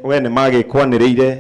We nĩ magĩkwanĩrĩire,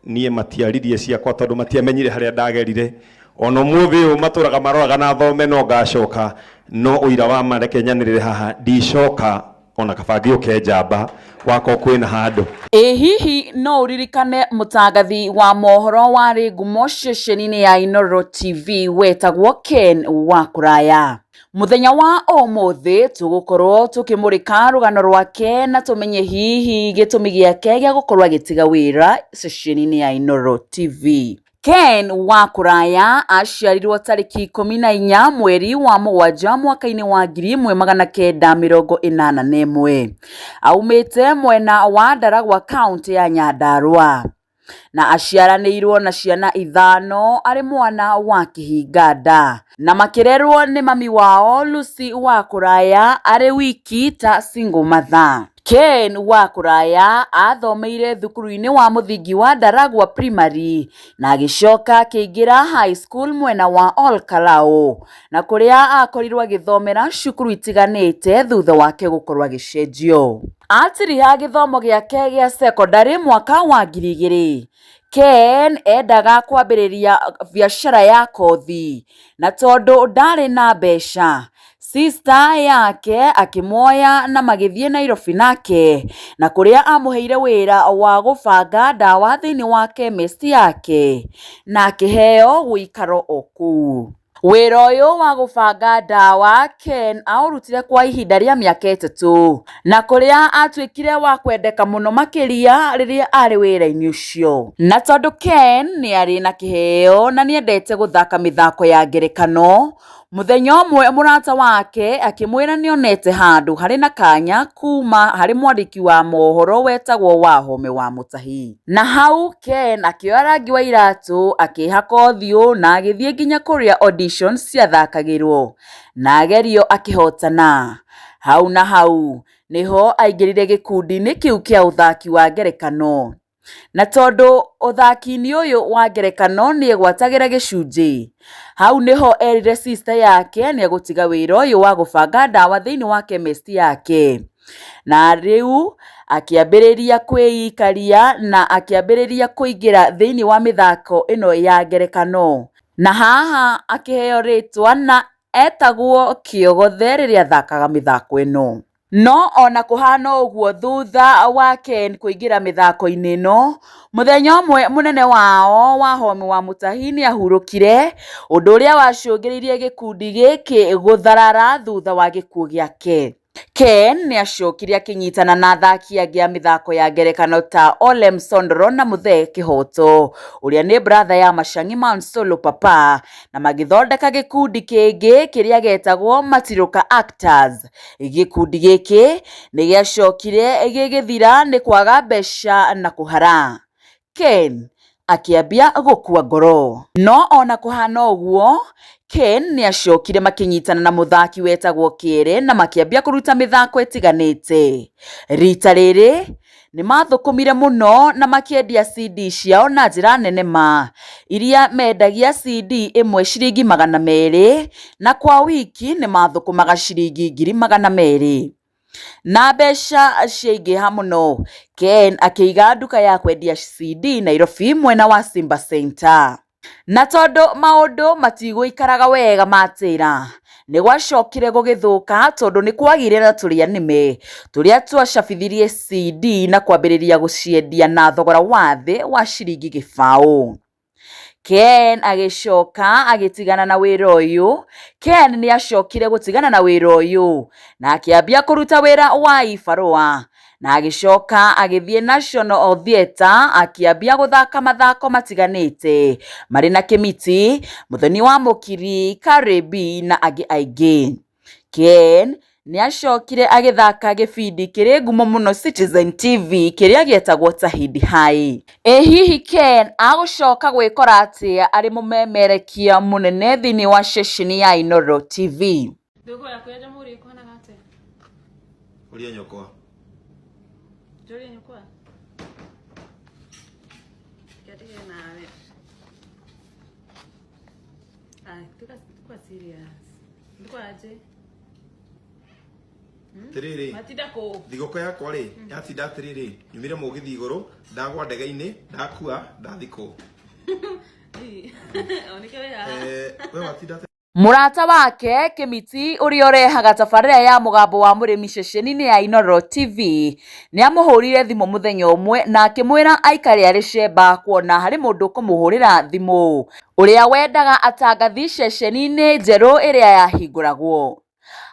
niĩ matiaririe ciakwa tondũ matiamenyire harĩa ndagerire. Ona ũmũthĩ ũyũ matũraga maroraga na thome no ngacoka, no ũira wa ma reke nyanĩrĩre haha, ndicoka ona kaba ngĩũke njamba wakwa kwĩna handũ. Ĩ hihi no ũririkane mũtangathi wa mohoro warĩ ngumo ceceni-inĩ ya Inooro TV wetagwo Ken wa Kũraya? Mũthenya wa ũmũthĩ tũgũkorwo tũkĩmũrĩka rũgano rwake na tũmenye hihi gĩtũmi gĩake gĩa gũkorwo agĩtiga wĩra ceceni-inĩ ya Inooro TV. Ken wa Kũraya aciarirwo tarĩki 14 mweri wa 7 mwaka-inĩ wa 1981. Aumĩte mwena wa Ndaragwa kaũntĩ ya Nyandarua na aciaranĩirwo na ciana 5 arĩ mwana wa kĩhinganda na makĩrerwo nĩ mami wao Lucy wa Kũraya arĩ wiki ta single mother. Ken wa Kũraya athomeire thukuru-inĩ wa mũthingi wa Ndaragwa Primary na agĩcoka akĩingĩra high school mwena wa Ol Kalou na kũrĩa akorirwo agĩthomera cukuru itiganĩte thutha wake gũkorwo agĩcenjio. Atiriha gĩthomo gĩake gĩa secondary mwaka wa 2000. Ken endaga kwambĩrĩria biacara ya kothi na tondũ ndarĩ na mbeca, sister yake akĩmuoya na magĩthiĩ Nairobi nake na kũrĩa amũheire wĩra wa gũbanga ndawa thĩinĩ wa chemist yake na akĩheo gũikaro o kũu. Wĩra ũyũ wa gũbanga ndawa Ken aũrutire kwa ihinda rĩa mĩaka 3 na kũrĩa atuĩkire wa kwendeka mũno makĩria rĩrĩa arĩ wĩra-inĩ ũcio. Na tondũ Ken nĩ arĩ na kĩheo na nĩendete gũthaka mĩthako ya ngerekano, mũthenya ũmwe mũrata wake akĩmwĩra nĩonete handũ harĩ na kanya kuma harĩ mwandĩki wa mohoro wetagwo Wahome wa Mũtahi. Na hau Ken akĩoya rangi wa iratũ akĩhaka ũthiũ na agĩthiĩ nginya kũrĩa auditions ciathakagĩrwo na agerio akĩhotana. Hau na hau nĩho aingĩrire gĩkundi-inĩ kĩu kĩa ũthaki wa ngerekano. Na tondũ ũthaki-inĩ ũyũ wa ngerekano nĩegwatagĩra gĩcunjĩ, hau nĩho erire sister yake nĩegũtiga wĩra ũyũ wa gũbanga ndawa thĩinĩ wa chemist yake. Na rĩu akĩambĩrĩria kwĩikaria na akĩambĩrĩria kũingĩra thĩinĩ wa mĩthako ĩno ya ngerekano. Na haha akĩheo rĩtwa na etagwo Kĩogothe rĩrĩa athakaga mĩthako ĩno. No ona kũhana ũguo thutha wa Ken kũingĩra mĩthako-inĩ ĩno, mũthenya ũmwe mũnene wao Wahome wa Mũtahi nĩahurũkire, ũndũ ũrĩa wacũngĩrĩirie gĩkundi gĩkĩ gũtharara thutha wa gĩkuũ gĩake. Ken nĩacokire akĩnyitana na athaki angĩ a mĩthako ya ngerekano ta Olem Sondoro na Muthee Kĩhoto ũrĩa nĩ brother ya Macang'i Mansolo Papa na magĩthondeka gĩkundi kĩngĩ kĩrĩa gĩetagwo Matirũka Actors. Gĩkundi gĩkĩ nĩgĩacokire gĩgĩthira nĩ kwaga mbeca na kũhara. Ken akĩambia gũkua ngoro. No ona kũhana ũguo, Ken nĩacokire makĩnyitana na mũthaki wetagwo Kĩere na makĩambia kũruta mĩthako ĩtiganĩte. Rita rĩrĩ nĩmathũkũmire mũno na makĩendia CD ciao na njĩra nene ma, iria mendagia CD ĩmwe ciringi 200 na kwa wiki nĩmathũkũmaga ciringi 200,000. Na mbeca ciaingĩha mũno, Ken akĩiga nduka ya kwendia CD Nairobi mwena wa Simba Center. Na tondũ maũndũ matigũikaraga wega matĩra, nĩgwacokire gũgĩthũka tondũ nĩkwagĩire na tũrĩa nĩme tũrĩa twacabithirie CD na kwambĩrĩria gũciendia na thogora wa thĩ wa ciringi 0. Ken agĩcoka agĩtigana na wĩra ũyũ. Ken nĩacokire gũtigana na wĩra ũyũ na akĩambia kũruta wĩra wa ibarũa na agĩcoka agĩthiĩ National Theatre akĩambia gũthaka mathako matiganĩte marĩ na Kĩmiti, Mũthoni wa Mũkiri, Karibi na angĩ aingĩ. Ken nĩacokire agĩthaka gĩbindi kĩrĩ ngumo mũno Citizen TV kĩrĩa gĩetagwo Tahidi High. Ĩ hihi Ken agũcoka gwĩkora atĩa arĩ mũmemerekia mũnene thĩinĩ wa ceceni ya Inooro TV? Thigũkũ yaku ya Jamhuri ĩkũhanaga atĩa? Ũria nyũkwa. Njũrie nyũkwa? Reke nawe. Aya, tuka kuwa serious. Ndiko aje? Atiriri. Matinda kũ? Thigũkũ yakwa rĩ, yatinda atiriri, nyumire mũgithi igũrũ, ndagwa ndege-inĩ, ndakua, ndathikwo. O nĩkĩo wĩ haha. Eh, we watinda atĩa? Mũrata wake Kĩmiti ũrĩa ũrehaga tabarĩra ya mũgambo wa mũrĩmi ceceni-inĩ ya Inooro TV nĩ amũhũrire thimũ mũthenya ũmwe na akĩmwĩra aikare arĩ cemba kuona harĩ mũndũ ũkũmũhũrĩra thimũ ũrĩa wendaga atangathi ceceni-inĩ njerũ ĩrĩa yahingũragwo.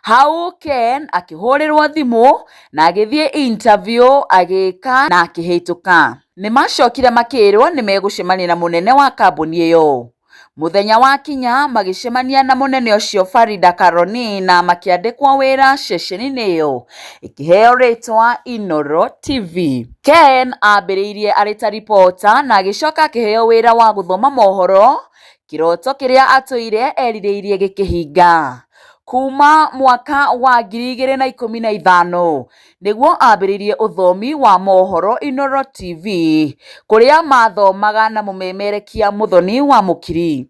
Hau Ken akĩhũrĩrwo thimũ na agĩthiĩ interview agĩka na akĩhĩtũka. Nĩmacokire makĩrwo nĩmegũcemania na mũnene wa kambuni ĩyo. Mũthenya wa kinya magĩcemania na mũnene ũcio Farida Karoni na makĩandĩkwo wĩra ceceni-inĩ ĩyo ĩkĩheo rĩtwa Inooro TV. Ken ambĩrĩirie arĩ ta ribota na agĩcoka akĩheo wĩra wa gũthoma mohoro, kĩroto kĩrĩa atũire erirĩirie gĩkĩhinga. Kuma mwaka wa 2015 nĩguo ambĩrĩirie ũthomi wa mohoro Inooro TV kũrĩa mathomaga na mũmemerekia Muthoni wa Mũkiri.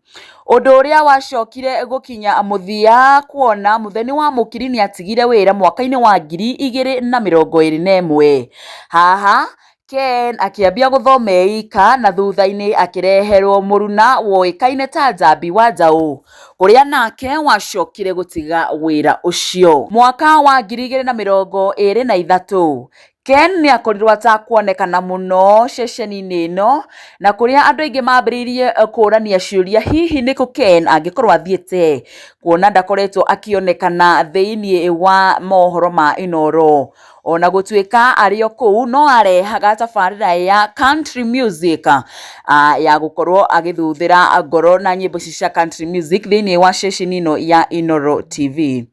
Ũndũ ũrĩa wacokire gũkinya mũthia kuona Muthoni wa Mũkiri nĩatigire wĩra mwaka-inĩ wa 2021. Haha Ken akĩambia gũthoma e ika na thutha-inĩ akĩreherwo mũruna woĩkaine ta Njambi wa Njaũ kũrĩa nake wacokire gũtiga wĩra ũcio. Mwaka wa 2023 Ken nĩ akorirwo atakuonekana mũno ceceni-inĩ ĩno na kũrĩa andũ aingĩ mambĩrĩirie kũrania ciũria hihi nĩkũ Ken angĩkorwo athiĩte kuona ndakoretwo akĩonekana thĩinĩ wa mohoro ma Inooro. Ona gũtuĩka arĩ o kũu no arehaga tabarĩra ya country music ya gũkorwo agĩthuthĩra ngoro na nyĩmbo ici cia country music thĩinĩ wa ceceni ĩno ya Inooro TV.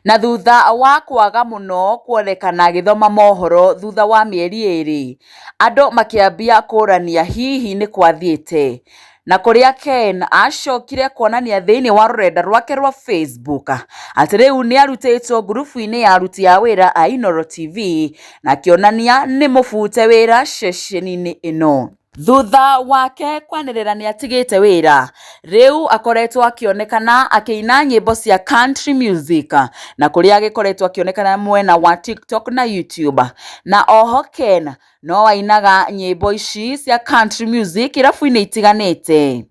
Na thutha wa kwaga mũno kuonekana agĩthoma mohoro thutha wa mĩeri 2 andũ makĩambia kũrania hihi nĩ kwathiĩte. Na kũrĩa Ken acokire kuonania thĩinĩ wa rũrenda rwake rwa Facebook atĩ rĩu nĩ arutĩtwo ngurubu-inĩ ya aruti a wĩra a Inooro TV na akĩonania nĩ mũbute wĩra ceceni-inĩ ĩno. Thutha wake kwanĩrĩra nĩ atigĩte wĩra rĩu akoretwo akĩonekana akĩina nyĩmbo cia country music na kũrĩa agĩkoretwo akĩonekana mwena wa TikTok na YouTube. Na oho Ken no ainaga nyĩmbo ici cia country music irabu-inĩ itiganĩte.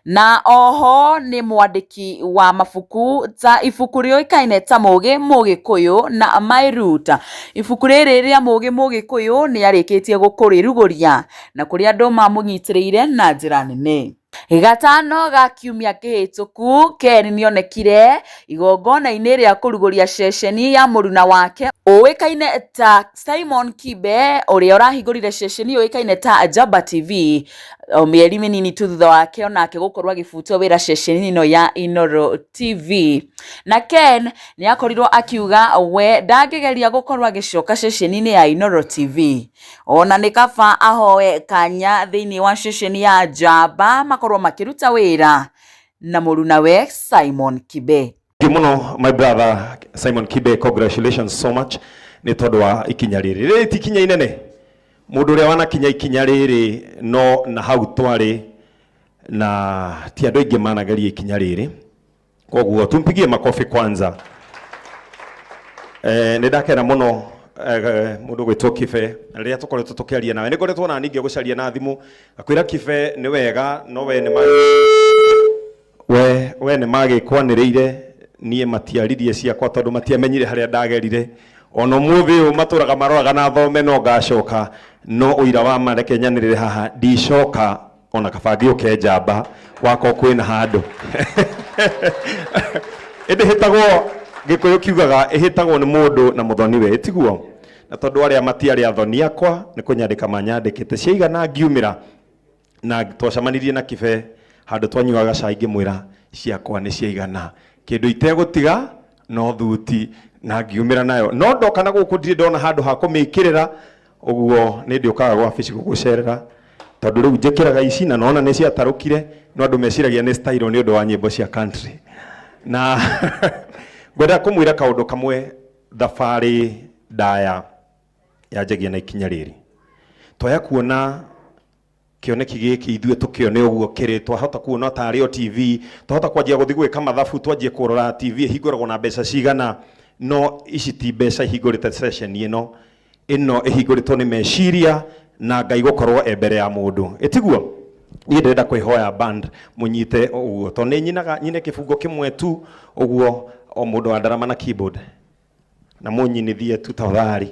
Na oho nĩ mwandĩki wa mabuku ta ibuku rĩũĩkaine ta Mũgĩ Mũgĩkũyũ na My Root. Ibuku rĩrĩ rĩa Mũgĩ Mũgĩkũyũ nĩ arĩkĩtie gũkũrĩrugũria na kũrĩa andũ mamũnyitĩrĩire na njĩra nene. Gatano ga kiumia kĩhĩtũku Ken nĩonekire igongona-inĩ rĩa kũrugũria ceceni ya mũruna wake ũĩkaine ta Simon Kibe ũrĩa ũrahingũrire ceceni yũĩkaine ta Njamba TV o mĩeri mĩnini tu thutha wake onake gũkorwo agĩbutwo wĩra ceceni ĩno ya Inooro TV. Na Ken nĩ akorirwo akiuga we ndangĩgeria gũkorwo agĩcoka ceceni-inĩ ya Inooro TV ona nĩ kaba ahoe kanya thĩinĩ wa ceceni ya Njamba makorwo makĩruta wĩra na mũrunawe Simon Kibe. Thank you mũno my brother Simon Kibe, congratulations so much nĩ tondũ wa ikinya rĩrĩ. Rĩrĩ ti ikinya inene, mũndũ ũrĩa wanakinya ikinya rĩrĩ no na hau twarĩ na ti andũ aingĩ manageria ikinya rĩrĩ, koguo tumpigie makofi kwanza. Nĩ ndakena mũno mũndũ gwĩtwo Kibe rĩrĩa tũkoretwo tũkĩaria nawe, nĩ ngoretwo na ningĩ gũcaria na thimũ ngakwĩra Kibe nĩ wega no we nĩ we nĩ magĩkwanĩrĩire niĩ matiaririe ciakwa tondũ matiamenyire harĩa ndagerire. Ona ũmũthĩ ũyũ matũraga maroraga na thome no ngacoka, no ũira wa ma reke nyanĩrĩre haha ndicoka ona kaba ngĩũke Njamba wakwa kwĩna handũ. Ĩndĩ hĩtagwo Gĩkũyũ kiugaga ĩhĩtagwo nĩ mũndũ na mũthoni we, tiguo? Na tondũ arĩa matiarĩ athoni akwa nĩ kũnyandĩka manyandĩkĩte ciaigana ngiumĩra na twacemanirie na Kibe handũ twanyuaga cai ngĩmwĩra ciakwa nĩ ciaigana kĩndũ itegũtiga no thuti na ngiumĩra nayo no ndoka na gũkũ ndirĩ ndona handũ ha kũmĩkĩrĩra ũguo nĩ ndĩũkaga gwa wabici gũgũcerera tondũ rĩu njĩkĩraga ici na nona nĩ ciatarũkire no andũ meciragia nĩ style nĩ ũndũ wa nyĩmbo cia country. Na ngwenda kũmwĩra kaũndũ kamwe thabarĩ ndaya yanjagia na ikinya rĩrĩ twaya kuona Kĩoneki gĩkĩ ithuĩ tũkĩone ũguo kĩrĩ, twahota kuona tarĩ o TV, twahota kwanjia gũthiĩ gwĩka mathabu, twanjie kũrora TV ĩhingũragwo na mbeca cigana. No ici ti mbeca ihingũrĩte session ĩno, ĩno ĩhingũrĩtwo nĩ meciria na Ngai gũkorwo e mbere ya mũndũ. Ĩtiguo? Niĩ ndĩrenda kwĩhoya band mũnyite ũguo, tondũ nĩ nyinaga nyine kĩbungo kĩmwe tu ũguo, o mũndũ wa ndarama na keyboard na mũnyinithie tu tafadhali.